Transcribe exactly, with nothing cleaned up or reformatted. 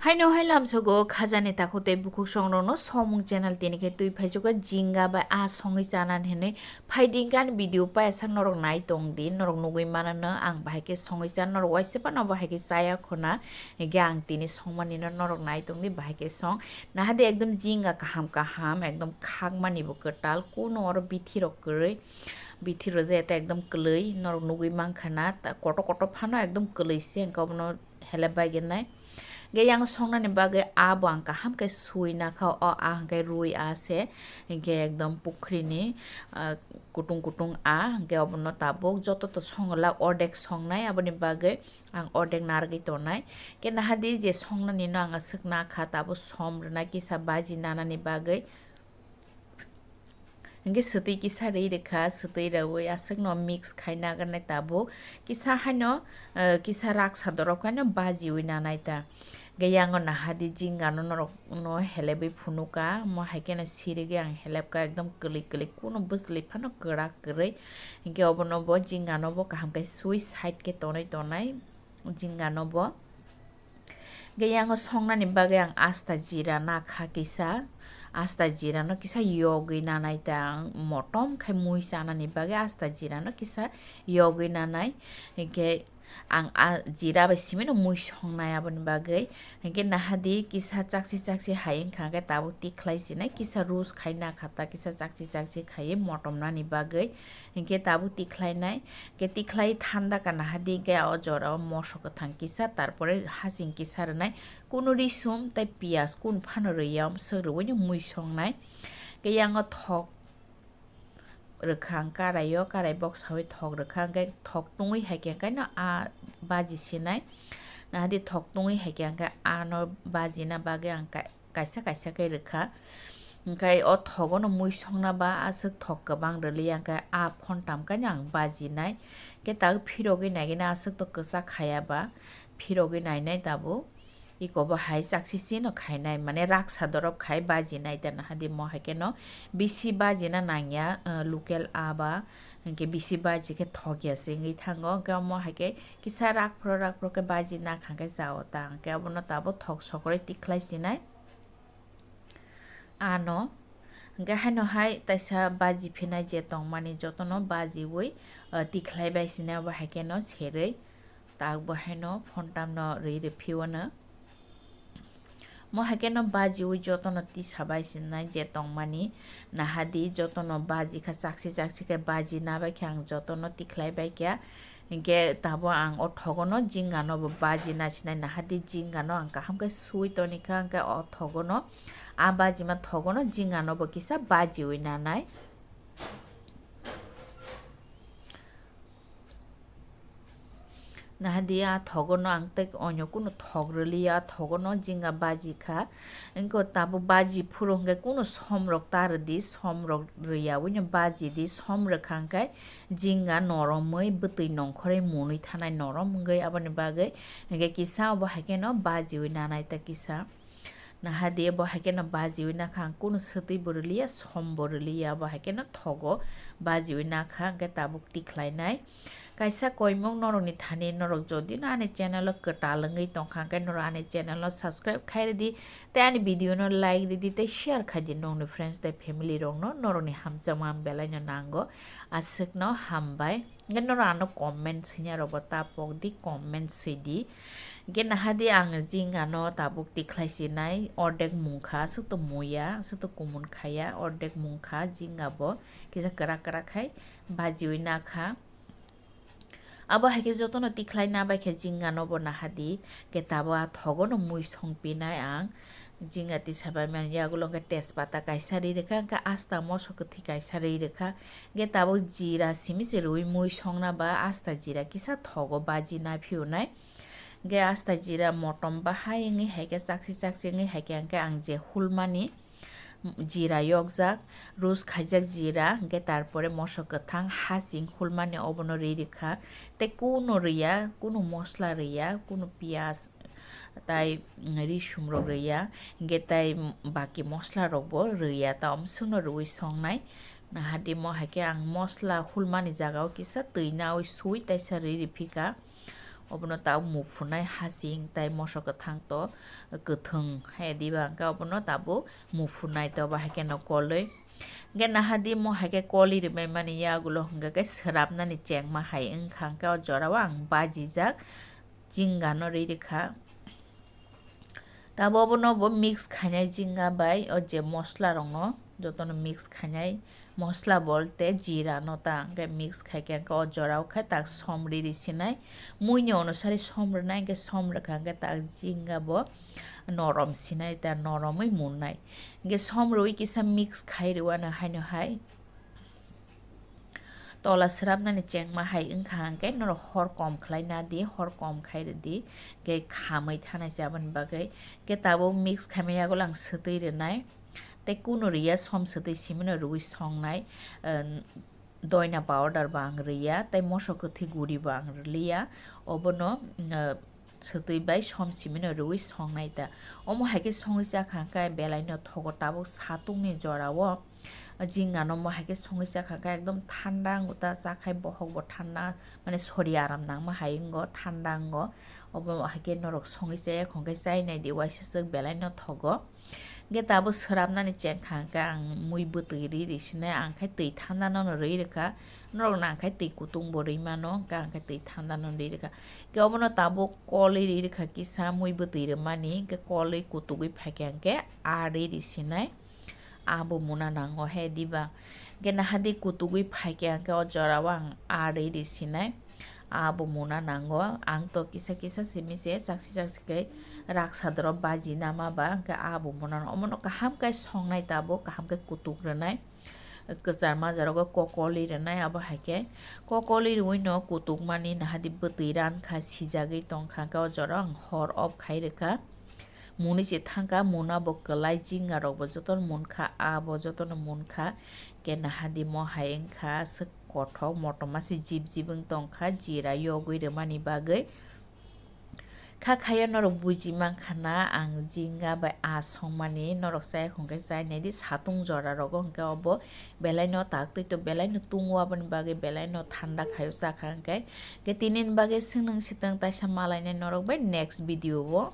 Haino hai lamsogo khajani takhuk tei bukhuk songrokno somung channel tini khe twi phaijugo jinga bai a songwi chanani hinwi phaidi hinkhe ani video payasak norok nai tongdi, norok nugwi manano ang bahai khe songwi chan, norok waisa phano bahai khe chaya khuna, hinkhe ang tini songmanino norok nai tongdi bahai khe song. Nahadi ekdom jinga kaham kaham ekdom khakmani bo kwtal, kuno oro bithi rok kwrwi, bithi rok je ekdom kwlwi norok nugwi mankha na, ta-, kotor kotor phano ekdom kwlwi se hinkhe obono helep bai gwnai. Hinkhe yang songnani bagwi a bo ang kaham khe sui nakha, o a hinkhe rui a se, hinkhe ekdom pukhrini, ah, kutung kutung a, hinkhe obono tabuk joto to songwlak, ordek songnai, aboni bagwi ang ordek narwgwi tongnai. Hinkhe nahadi je songnani no ang aswk nakha, tabuk som rwna kisa baji nanani bagwi. Hinkhe swtwi kisa rwi rwkha, swtwi rwi aswkno mix khai nagarnai tabuk. Kisa haino, eh, kisa raksa dorop haino bajiwi nanai ta. Hinkhe yango nahadi jingano norokno helebwi phunuka, mo haikheno sirigwi ang helebkha ekdom kwlwi kwlwi, kuno bwchwlwi phano kwrak kwrwi. Hinkhe obono bo jingano bo kaham khe sui side khe tonwi tonai jingano bo. Hinkhe yango songnani bagwi ang asta jira nakha kisa, asta jirano kisa yogwi nanai ta ang, motom khai mui chanani bagwi asta jirano kisa yogwi nanai. Hinkhe ang a jira bai simino mui songnai aboni bagwi. Hinkhe nahadi kisa chakchi chakchi hai wngkha, hinkhe tabuk tikhlai sinai kisa roast khai nakha ta, kisa chakchi chakchi khaiwi motom nani bagwi. Hinkhe tabuk tikhlainai, hinkhe tikhlai thanda kana hadi hinkhe o jorao moso kwthang kisa, tarpore hasing kisa rwnai, kunu risum tei piyaj kun phano rwya, omswk rwino mui songnai. Hinkhe yango thok rwkha ang karaio, karai boksawi thok rwkha, hinkhe thok tungwi hai khe hinkhe no a baji sinai. Nahadi thok tungwi hai khe hinkhe ano bajina bagwi ang kai-, kaisa kaisa khe rwkha. Hinkhe o thogono mui songna ba aswk thok kwbang rwliya, hinkhe a phontam khe ang bajinai. Khe tabuk phirogwi naigwino aswk to kwchak khaya ba, phirogwi nainai tabuk. Iko bo hai chakchi chino khainai, mane raksa dorop khai bajinai ta nahadi mo hai kheno bisi bajina nangya, eh, local a ba, hinkhe bisi baji khe thokya se wngwi thango. Hinkhe omo hai khe kisa rakphro rakphro khe baji nakha khe chao ta, hinkhe obono tabuk thok sokorwi tikhlai sinai. Ano, hinkhe haino hai taisa baji phinai je tongmani jotono bajiwi, ah, tikhlai bai sinai, obo hai kheno serwi tak bo haino phontamno rwi rw phiwano. Mo hai kheno bajiwi jotono tisa bai sinai je tongmani, nahadi jotono baji kha, chakchi chakchi khe baji na bai khe ang jotono tikhlai bai kha. Hinkhe tabuk ang o thogono jingano bo baji na sinai, nahadi jingano ang kaham khe sui toni kha, hinkhe o thogono, a bajima thogono jingano bo kisa bajiwi nanai. Nahadi a thogono ang tei onyo kunu thok rwliya, a thogono jinga baji kha. Wngkha tabuk baji phuru hwnkhe kunu somrok ta rwdi, somrok rwiyawino baji di, som rwkha hwnkhe jinga noromwi bwtwi nongkhorwi munwi thanai norom wngwi, aboni bagwi hwnkhe kisa obo hai kheno bajiwi nanai ta kisa. Nahadi bo hai kheno bajiwi nakha, ang kunu swtwi bo rwliya, som bo rwliya, bo hai kheno thogo bajiwi nakha, hwnkhe tabuk tikhlainai. Kaisa koimung norokni thani, norok jodi no ani channel o kwtal wngwi tongkha, hwnkhe norok ani channel no subscribe khai rwdi, tei ani video no like rwdi, tei share khai di nokni friends tei family rokno, norokni hamjakma ang belai no nango, aswkno hambai. Hwnkhe norok ano comment swina rokbo ta pokdi, comment swidi. Hwnkhe nahadi ang jingano tabuk tikhlai sinai, ordek mungkha, aswk to muya, aswk to kumun khaya, ordek mungkha, jinga bo kisa kwrak kwrak khai bajiwi nakha. Abo hai khe jotono tikhlai na bai khe jingano bo nahadi, khe tabuk a thogono mui songpinai ang. Jinga tisa bai mani yagulo hwnkhe tejpata kaisa ri rwkha, hwnkhe asta moso kwthwi kaisa ri rwkha. Hwnkhe tabuk jira simi se rwi mui songna ba asta jira kisa thogo baji na phiyunai. Hwnkhe asta jira motom bahai wngwi hai khe chakchi chakchi wngwi hai khe hwnkhe ang je hulmani jira yokjak, roast khaijak jira, hwnkhe tarpore moso kwthang hasing hulmani obono ri rwkha. Tei kuno rwya, kuno mosla rwya, kuno piyaj, tai, mm, risum rok rwya, hwnkhe tai, mm, baki mosla rok bo rwya, ta omswkno rwui songnai. Nahadi mo hai khe ang mosla hulmani jaga o kisa twi naui sui taisa rwi rwphika. Obono tabuk muphunai hasing tai moso kwthang to kwthwng hai diba hwnkhe obono tabuk muphunai to bahai kheno kolwi. Hwnkhe nahadi mo hai khe kolwi rwmai mani yagulo hwnkhe khe swrapnani chengma hai wngkha hwnkhe o jorao ang bajijak jingano rwi rwkha. Tabuk obono bo mix khainai jinga bai o je mosla rokno jotono mix khainai, mosla bolte jira no ta hwnkhe mix khaikhe hwnkhe o jorao khe tak somri ri sinai, muini onusari somrinai hwnkhe somrikha hwnkhe tak jinga bo norom sinai ta noromwi munnai hwnkhe somrwi kisa mix khai rwano haino hai. Tola swrapnani chengma hai wngkha hwnkhe norok hor kom khlai na di, hor kom khai rw di, hwnkhe khamwi thanai se aboni bagwi. Hwnkhe tabuk mix khaimani yagulo ang swtwi rwnai. Tei kunu rwya, som swtwi simino rwui songnai, eh, doina powder bo ang rwya, tei moso kwthwi guri bo ang rwliya. Obono, eh, swtwi bai som simino rwui songnai ta. Omo hai khe songwi chakha hwnkhe belai no thogo tabuk satungni jorao. Jingano mo hai khe songwi chakha hwnkhe ekdom thanda wngo ta, chakhai bohok bo thanda, mane sori aram nangma hai wngo, thanda wngo. Obo hai khe norok songwi chaya khon khe chai nai di, waisa swk belai no thogo. Hwnkhe tabuk swrapnani chengkha hwnkhe ang mui bwtwi ri ri sinai, ang khe twi thanda no rwi rwkha, norok no ang khe twi kutung bo rwi mano, hwnkhe ang khe twi thanda no rwi rwkha. Hwnkhe obono tabuk kolwi ri rwkha kisa mui bwtwi rwmani, hwnkhe kolwi kutugwi phaikha hwnkhe a ri ri sinai. Abo muna nango he diba. Hwnkhe nahadi kutugwi phaikhe hwnkhe o jorao ang a rwi ri sinai. Abo muna nango. Ang to kisa kisa simi se chakchi chakchi khe raksa doro baji nama ba hwnkhe abo muna nango. Omono kaham khe songnai tabuk, kaham khe kutuk rwnai. Kwchar majaro kokoli rwnai abo hai khe. Kokoli rwui no kutuk mani nahadi bwtwi ran kha, sijagwi tong kha hwnkhe o jorao ang hor off khai rwkha. Muni se thangkha, muna bo kwlai jinga rok bo jotono munkha, a bo jotono munkha. Ke nahadi mo hai wngkha, aswk kothok, motoma se jib jib wng tongkha, jira yogwi rwmani bagwi. Kha khaya norok buji mankha na, ang jinga bai a songmani, norok chaya khon khe chai nai di, satung jora rogo hwnkhe obo belai no tak twi to belai no tungo, aboni bagwi belai no thanda khaio chakha hwnkhe. Ke tini ni bagwi swngnang sitwng taisa malainai norok bai next video o.